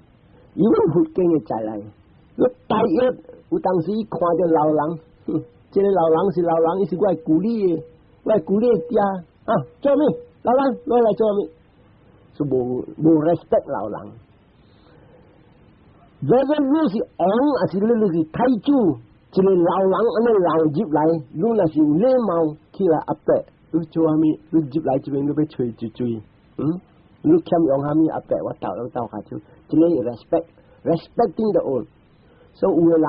因為佛經的再來，你大業有當時伊看著老人，哼，這个老人是老人，伊是我的故里的，我的故里的爹啊，做咩？老人，我來做咩？是無無 respect 老人。如果你是王，還是你是太子，一个老人按呢老入來，你若是有禮貌起來阿伯，你做啥物？你入來這邊你欲揣一水，嗯？你欠用啥物阿伯，我鬥攏鬥下手，這个 respect，respecting the old。所以有的人，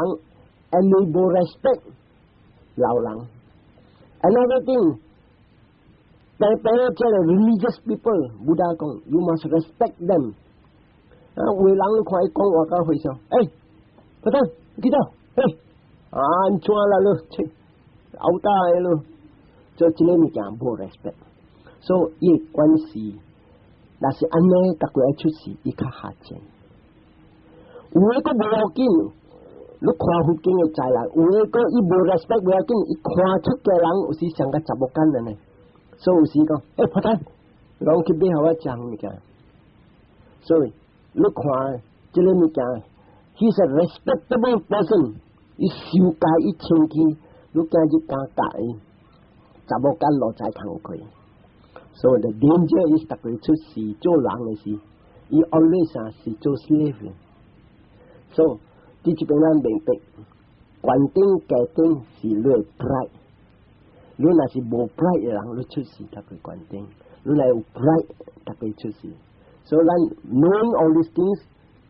因為無 respect 老人。Another thing，特別這个 religious people，Buddha 講，you must respect them。啊，有的人你看伊講話較非常，欸，不等，記得，欸，啊，按怎啦你，切，後大的咯，做這个物件無 respect，所以伊的關係，若是按呢，逐個愛出事，伊較下賤。有的閣無要緊，你看佛經的在來，有的閣伊無 respect 無要緊，伊看出家人有時像個雜某干的呢，所以有時講，欸，破蛋，攏去買予我食物件，所以你看這个物件，he's a respectable person，伊受戒伊清氣，你今日敢教伊，雜某干落在通開。所以 the danger is 逐個出事做人的時，伊 always 啊是做 slave。所以佇這邊咱明白，懸頂低頂是你的 pride。你若是無 pride 的人，你出事逐個懸頂；你若有 pride，逐個出事。所以咱 knowing all these things,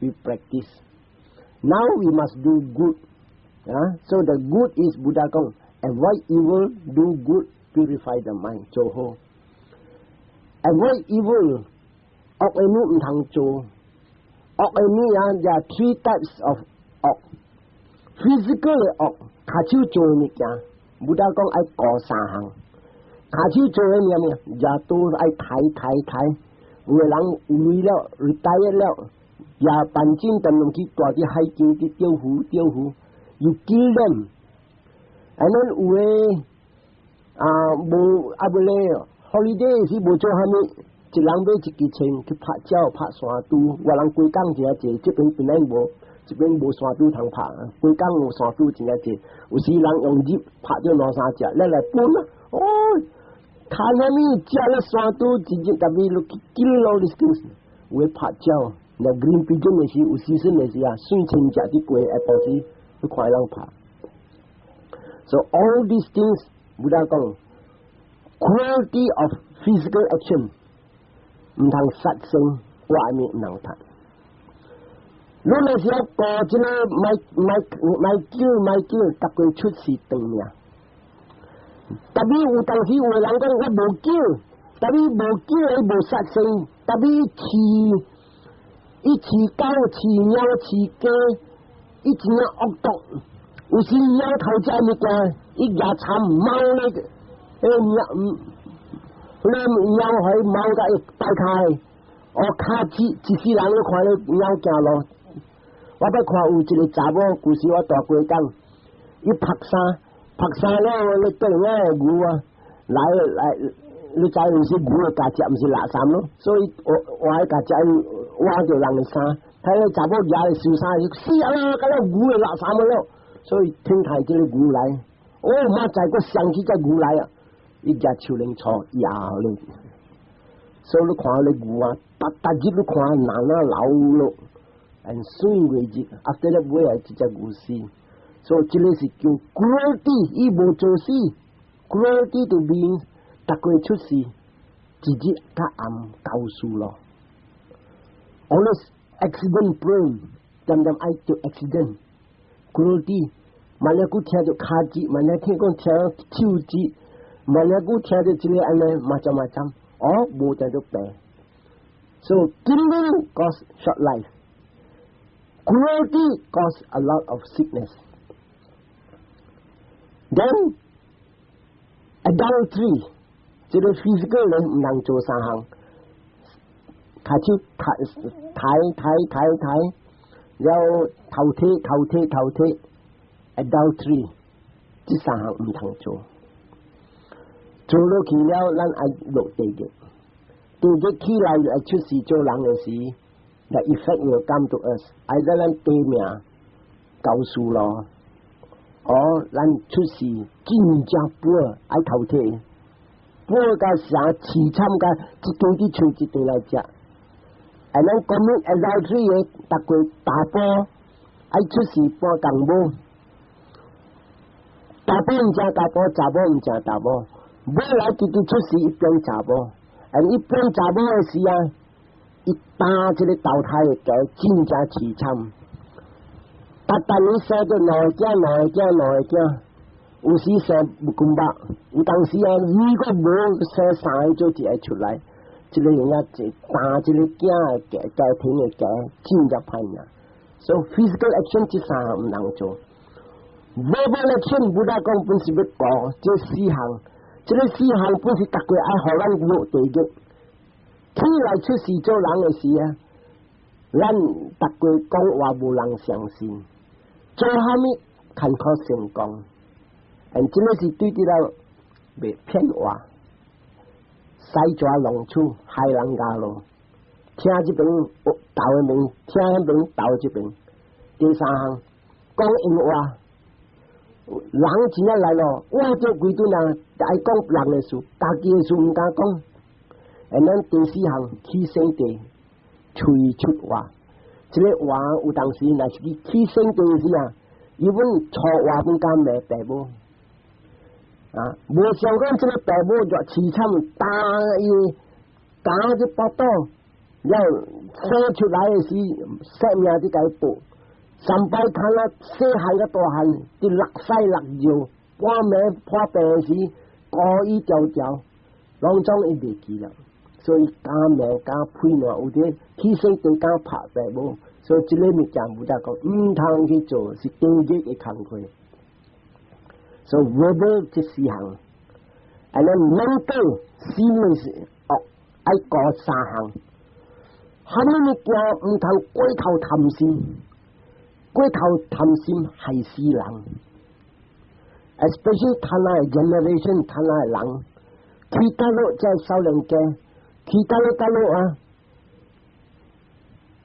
we practice. Now we must do good. 啊，so the good is Buddha 講，avoid evil, do good, purify the mind，做好。Avoid evil，惡的物毋通做。惡的物啊，有 three types of 惡。Physical 的惡，跤手做的物件，Buddha 講愛顧三項。跤手做的物件，也都愛刣刣刣。有的人有鐳了，retire 了，也辦證等用去蹛佇海邊去釣魚釣魚，you kill them。And then 有的啊無啊無咧，holiday 是無做啥物，一人買一支槍去拍鳥拍山豬，外人規工真濟，這邊本來無，這邊無山豬通拍，規工有山豬真濟，有時人用入拍著兩三隻，咱來分啊，哦，看啥物食咧山豬，一日特別你 kill all these things，有的拍鳥，那 green pigeon 的時有時陣的時啊，水清食佇過下晡時，你看人拍。So all these things， Buddha 講，cruelty of physical action，毋通殺生，外面毋通殺。你若是要過這个莫莫莫叫莫叫，逐個出事長命。特別有當時有的人講我無叫，特別無叫伊無殺生，特別飼伊飼狗、飼貓、飼雞，伊真正惡毒。有時貓頭食物件，伊舉顫貓咧，迄個貓，那貓予貓共伊掰開，哦，跤趾，一世人你看咧貓行路。我捌看有一個查某，舊時我蹛雞港，伊曝衫，曝衫了，你對我的牛啊，來來，你知有時牛會共食，毋是垃圾咯，所以我我愛共食，挖著人的衫，睇個查某舉來收衫，死啊啦，敢若牛的垃圾了，所以聽開這個牛來，哦，馬仔閣想起這牛來啊，伊舉手輪錯壓咧，所以你看咧牛啊，逐逐日你看哪哪老咯，很水月日，after that 尾來一隻牛死，所以這个是叫 cruelty，伊無做死，cruelty to being，逐個出事，一日較暗交輸咯。Always accident prone，恬恬愛著 accident，cruelty，萬一閣聽著跤趾，萬一聽講聽手指，萬一閣聽著這个按呢，嘛針嘛針，哦，無聽著病。So killing cause short life. Cruelty cause a lot of sickness. Then adultery，這个 physical 咧毋通做三項，跤手刣刣刣刣刣，了偷提偷提偷提，adultery，這三項毋通做。做落去了，咱愛落地獄，地獄起來來出世做人的時，the effect will come to us，愛咱咱短命搞事咯，哦，咱出世真正薄愛頭體，薄甲啥淒慘甲一頓去厝一頓來食，啊，咱 commit adultery 的，逐個查埔愛出世搬共母，查埔毋正查埔，查某毋正查某。尾來直直出世伊變查某，啊！伊變查某的時啊，伊擔這個投胎的家真正淒慘。逐逐年生著兩個囝，兩個囝，兩個囝，有時生無公百，有當時啊，如果無生三個做一個出來，這個樣仔擔這個囝的家家庭的家真正歹命。所以 physical action 這三項毋通做，verbal action Buddha 講本是欲講這四項。這個四項本是逐個愛予咱落地獄，起來出世做人的時啊，咱逐個講話無人相信，做蝦米艱苦成功，and 這個是對佇了袂騙話，使蛇弄鼠害人家咯，聽這邊鬥彼邊，聽彼邊鬥這邊。第三項講閒話。人真正來咯，我做幾頓人愛講人的事，家己的事毋敢講。and 咱第四項起性地，喙出話，這個話有當時若是去起性地時啊，伊阮錯話本敢罵爸母啊，無想講這個爸母就淒慘，打伊打這腹肚，了生出來的時，性命就共伊報。三擺看啊，細漢甲大漢，佇落屎落尿，半暝破病時，孤雨條條，攏總伊袂記了。所以敢罵敢批爛，有啲起性地敢拍爸母，所以這個物件 Buddha 講毋通去做，是地獄的工課。所以 verbal 這四項，and then mental 心是惡，愛過三項。蝦米物件毋通過頭貪心？過頭貪心害死人，especially 他那 generation，他那人，去大陸這少年家，去大陸大陸啊，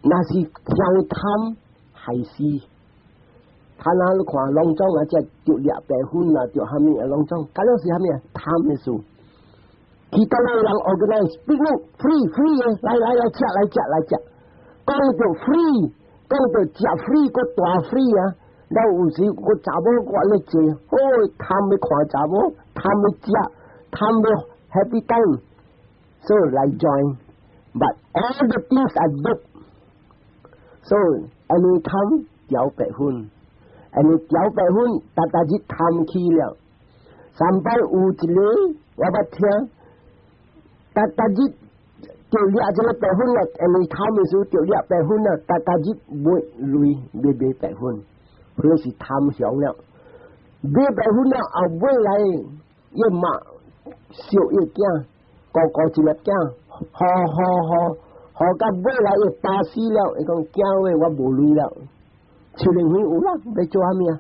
若是挑貪害死，他那你看攏總啊，這著掠白粉啊，著蝦米啊，攏總，敢若是蝦米啊？貪的事。去大陸人 organize picnic free free 的，來來來，食來食來食，講著 free。講到食 free 閣大 free 啊！了有時個查某我咧坐，哦，貪欲看查某，貪欲食，貪欲 happy time，so 來 join。But all the things are dope。So 因為貪掉白粉，因為掉白粉，逐逐日貪起了。三擺有一個我捌聽，逐逐日。就掠這個白粉啦，因為貪的時候就掠白粉啦，逐逐日買鐳買買白粉，彼是貪上了。買白粉了後尾來伊媽燒伊囝，個個一粒囝，好好好，好到尾來伊打死了，伊講囝喂，我無鐳了，樹靈粉有啦，欲做蝦米啊？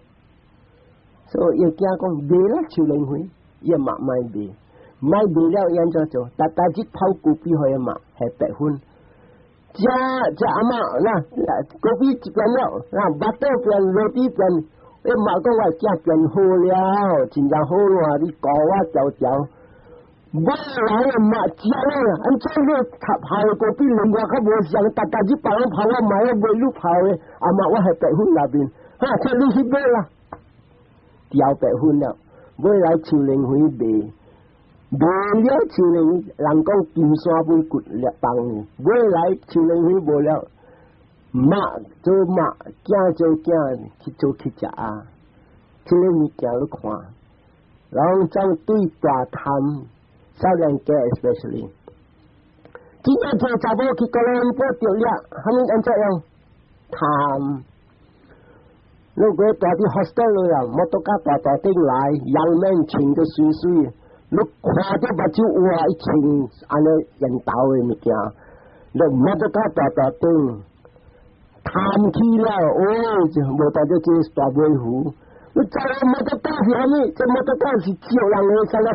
所以伊囝講賣啦樹靈粉，伊媽莫賣。莫賣了，伊按怎做？逐逐日泡咖啡予伊媽，係白粉。食食阿嬤嗱，咖啡一邊了，嗱，butter 變，roti 變，伊媽講我囝變好了，真正好咯，你顧我條條。尾來媽食了，按怎你泡咖啡兩外較無相，逐逐日幫我泡，我買我袂你泡的，阿媽我係白粉內面，哈，這你去買啦，掉白粉了，尾來樹靈粉賣。賣了樹靈，人講金山尾骨力放，尾來樹靈粉無了，媽做媽，囝做囝，去做去食啊！這個物件你看，攏總對大貪，少年家 especially，今日做查某去哥倫布著掠，蝦米按怎樣？貪。如果住佇 hostel 裏啊，摩托卡大大頂來，young man 穿得媠媠。你看著目睭哇，伊穿按呢緣投的物件，你摩托卡大大頂，貪起了，哦，就無代表這是大尾狐。你知影摩托卡是蝦米？這摩托卡是招人的，啥個